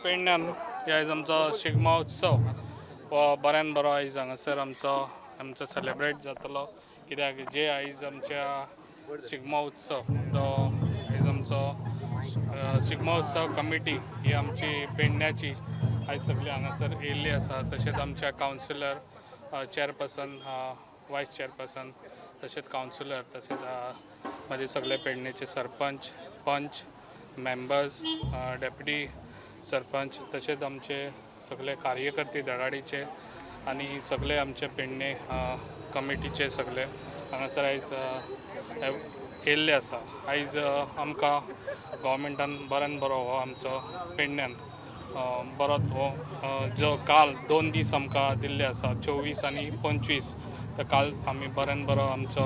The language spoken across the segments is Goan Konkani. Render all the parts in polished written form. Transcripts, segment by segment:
पेडण्यान हे आयज आमचो शिगमो उत्सव हो बऱ्यान बरो आयज हांगासर आमचो आमचो सेलेब्रेट जातलो. कित्याक जे आयज आमच्या शिगमो उत्सव तो आयज आमचो शिगमो उत्सव कमिटी ही आमची पेडण्याची आयज सगळी हांगासर येयल्ली आसा. तशेंच आमच्या कावन्सिलर, चेअरपर्सन, वायस चेअरपर्सन, तशेंच कावन्सिलर, तशेंच म्हाजे सगळे पेडणेचे सरपंच, पंच, मेंबर्स, डेप्युटी सरपंच, तशेंच आमचे सगळे कार्यकर्ते धडाडीचे आनी सगळे आमचे पेडणे कमिटीचे सगळे हांगासर आयज येयल्ले आसा. आयज आमकां गोवोरमेंटान बऱ्यान बरो हो आमचो पेडण्यान बरो हो जो काल 2 दीस आमकां दिल्ले आसा, 24 आनी 25, तर काल आमी बऱ्यान बरो आमचो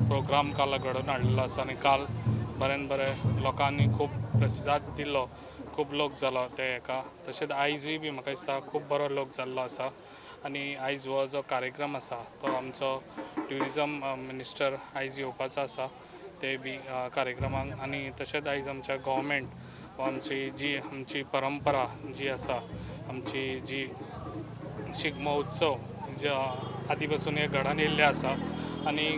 प्रोग्राम काल घडोवन हाडलेलो आसा आनी काल बऱ्यान बरें लोकांनी खूब प्रतिसाद दिलो, खूब लोक जालो ते हेका. तशेंच आयजूय बी म्हाका दिसता खूब बरो लोक जाल्लो आसा. आनी आयज हो जो कार्यक्रम आसा तो आमचो ट्युरिजम मिनिस्टर आयज येवपाचो आसा ते बी कार्यक्रमांक. आनी तशेंच आयज आमच्या गोवोरमेंट आमची जी आमची परंपरा जी आसा, आमची जी शिगमो उत्सव जे आदी पासून हे घडोवन येयल्ले आसा आनी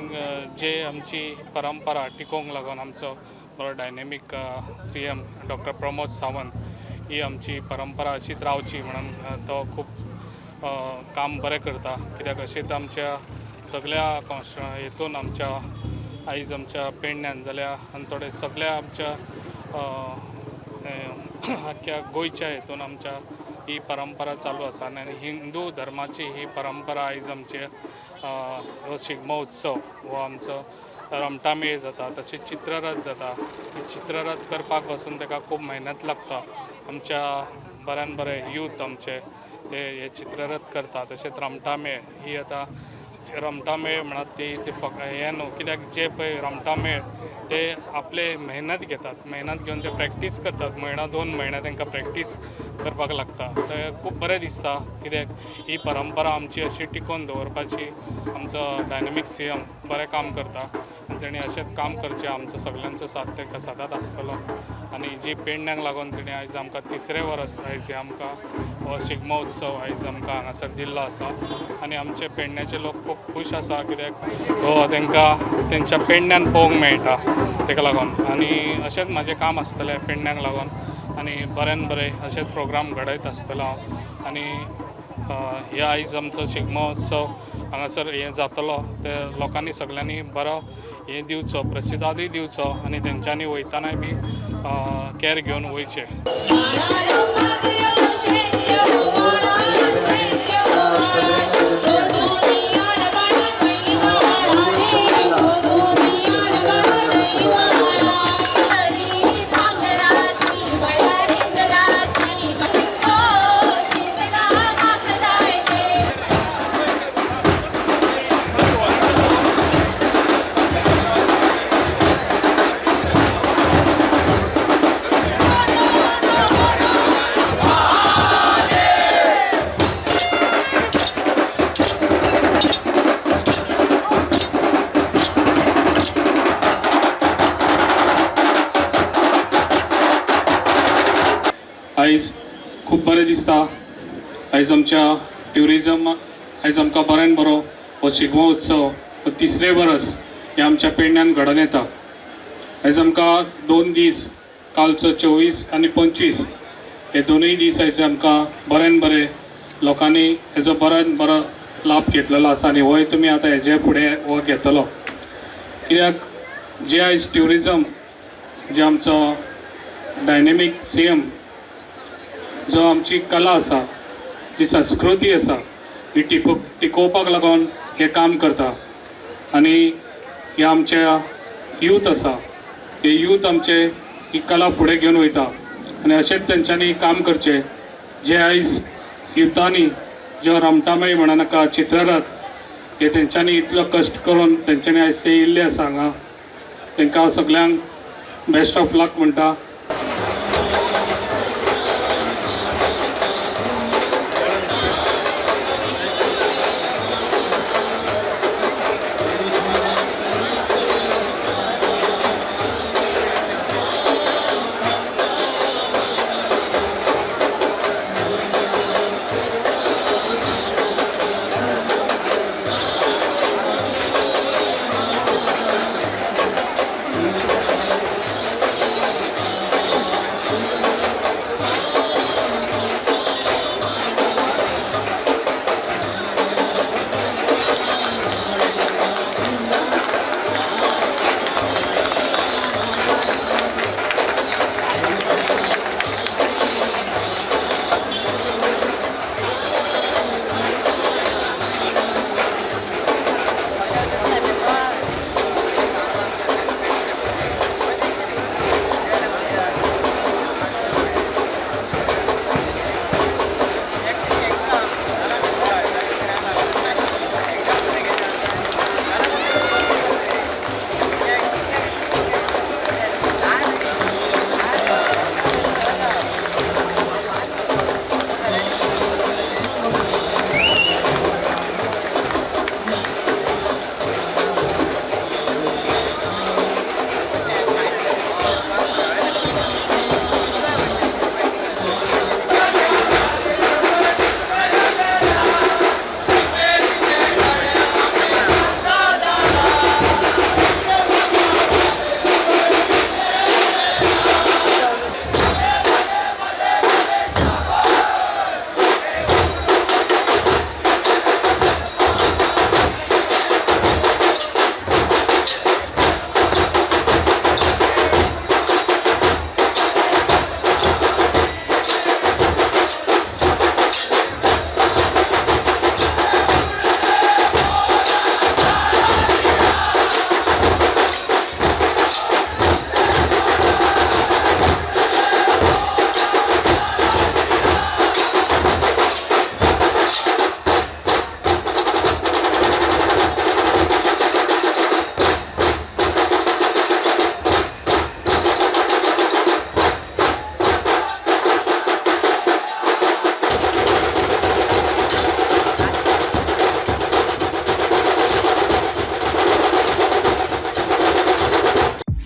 जे आमची परंपरा टिकोवंक लागून आमचो बरो dynamic CM doctor Pramod Sawant ही आमची परंपरा अशीच रावची म्हणून तो खूब काम बरें करता. कित्याक अशेंच आमच्या सगळ्या हेतून आमच्या आयज आमच्या पेडण्यान जाल्यार आनी थोडे सगळ्या आमच्या आख्ख्या गोंयच्या हेतून आमच्या ही परंपरा चालू आसा. आनी हिंदू धर्माची ही परंपरा आयज आमचे हो शिगमो उत्सव हो आमचो रमटामेळ जाता, तशेंच चित्ररथ जाता. चित्ररथ करपाक पासून ताका खूब मेहनत लागता. आमच्या बऱ्यान बरे यूथ आमचे ते हे चित्ररथ करता. तशेंच रमटामेळ ही आतां रमटामेळ म्हणत ती फक्त हें न्हू, कित्याक जे पळय रमटामेळ ते आपले मेहनत घेतात, मेहनत घेवन ते प्रॅक्टीस करतात. म्हयनो 2 म्हयने तांकां प्रॅक्टीस करपाक लागता. ते खूब बरें दिसता कित्याक ही परंपरा आमची अशी टिकोवन दवरपाची आमचो डायनेमीक सीएम बरें काम करता आनी तेणी अशेंच काम करचें. आमचो सगल्यांचो साथ तांकां सदांच आसतलो. आनी जी पेडण्याक लागून तेणी आयज आमकां 3रें वर्स आयज आमकां हो शिगमो उत्सव आयज आमकां हांगासर दिल्लो आसा. आनी आमचे पेडण्याचे लोक खूब खूश आसा कित्याक हो तांकां तेंच्या पेडण्यान पळोवंक मेळटा ताका लागून. आनी अशेंच म्हाजें काम आसतलें पेडण्याक लागून आनी बऱ्यान बरें अशेंच प्रोग्राम घडयत आसतलो हांव. आनी हे आयज आमचो शिगमो उत्सव हांगासर हें जातलो ते लोकांनी सगल्यांनी बरो हें दिवचो, प्रतिसादूय दिवचो आनी तेंच्यांनी वयतनाय बी कॅर घेवन वयचें. आयज खूब बरें दिसता. आयज आमच्या ट्युरिजम आयज आमकां बऱ्यान बरो हो शिगमो उत्सव हो 3रें वर्स हे आमच्या पेडण्यान घडोवन येता. आयज आमकां 2 दीस, कालचो 24 आनी 25 हे 2य दीस आयज आमकां बऱ्यान बरें लोकांनी हेजो बऱ्यान बरो लाभ घेतलेलो आसा. आनी होय तुमी आतां हेजे फुडें हो घेतलो कित्याक जे आयज ट्युरिजम जे आमचो डायनेमीक सीएम जो आमची कला आसा, जी संस्कृती आसा, ही टिकोवपाक लागून हें काम करता. आनी हे आमच्या यूथ आसा, हे यूथ आमचे ही कला फुडें घेवन वयता आनी अशेंच तेंच्यांनी काम करचें. जे आयज युथांनी जो रमटामेळ म्हणा नाका, चित्ररथ हे तेंच्यांनी इतलो कश्ट करून तेंच्यांनी आयज ते येयल्ले आसा हांगा. तांकां हांव सगल्यांक बेस्ट ऑफ लक म्हणटा.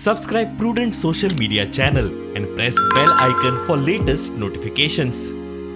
Subscribe Prudent Social Media channel and press bell icon for latest notifications.